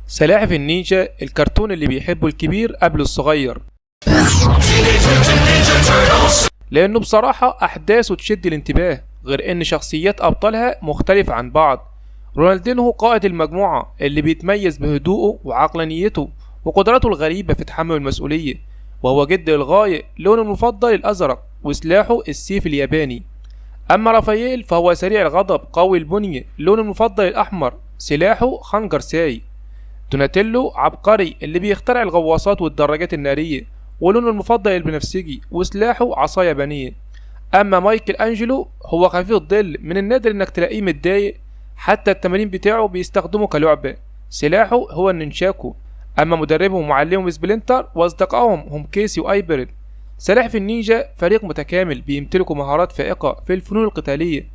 سلاحف النينجا الكرتون اللي بيحبه الكبير قبل الصغير، لأنه بصراحة أحداثه تشد الانتباه، غير إن شخصيات أبطالها مختلفة عن بعض. رونالدينهو قائد المجموعة اللي بيتميز بهدوءه وعقلانيته وقدراته الغريبة في تحمل المسؤولية، وهو جد للغاية، لونه المفضل الأزرق وسلاحه السيف الياباني. أما رافائيل فهو سريع الغضب قوي البنية، لونه المفضل الأحمر، سلاحه خنجر ساي. دوناتيلو عبقري اللي بيخترع الغواصات والدراجات النارية، ولونه المفضل البنفسجي وسلاحه عصاية يابانية. أما مايكل أنجلو هو خفيف الظل، من النادر إنك تلاقيه متضايق، حتى التمارين بتاعه بيستخدمه كلعبة، سلاحه هو الننشاكو. أما مدربهم ومعلمهم سبلنتر، وأصدقائهم هم كيسي وأيبرل. سلاحف النينجا فريق متكامل بيمتلكوا مهارات فائقة في الفنون القتالية.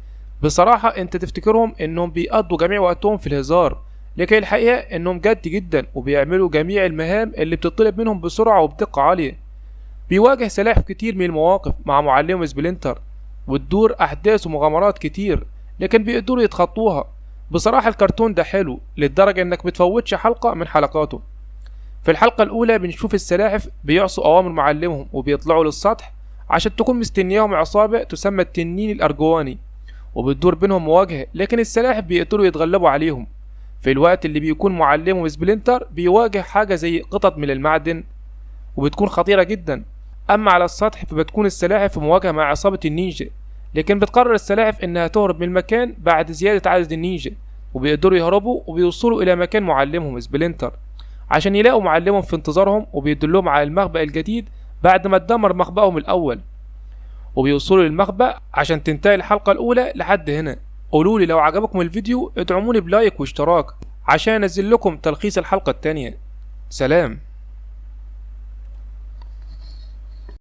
بصراحة انت تفتكرهم انهم بيقضوا جميع وقتهم في الهزار، لكن الحقيقة انهم جد جدا وبيعملوا جميع المهام اللي بتطلب منهم بسرعة وبدقة عالية. بيواجه سلاحف كتير من المواقف مع معلمهم سبلنتر، وتدور احداث ومغامرات كتير، لكن بيقدروا يتخطوها. بصراحة الكرتون ده حلو للدرجة انك بتفوتش حلقة من حلقاته. في الحلقة الأولى بنشوف السلاحف بيعصوا أوامر معلمهم وبيطلعوا للسطح عشان تكون مستنياهم عصابة تسمى التنين الأرجواني، وبتدور بينهم مواجهة، لكن السلاحف بيقدروا يتغلبوا عليهم. في الوقت اللي بيكون معلمهم سبلنتر بيواجه حاجة زي قطط من المعدن وبتكون خطيرة جدا. أما على السطح فبتكون السلاحف في مواجهة مع عصابة النينجا، لكن بتقرر السلاحف إنها تهرب من المكان بعد زيادة عدد النينجا، وبيقدروا يهربوا وبيوصلوا إلى مكان معلمهم سبلنتر عشان يلاقوا معلمهم في انتظارهم، وبيدلهم على المخبأ الجديد بعد ما اتدمر مخبأهم الأول، وبيوصلوا للمخبأ عشان تنتهي الحلقة الأولى لحد هنا. قولولي لو عجبكم الفيديو ادعموني ب like واشتراك عشان انزل لكم تلخيص الحلقة التانية. سلام.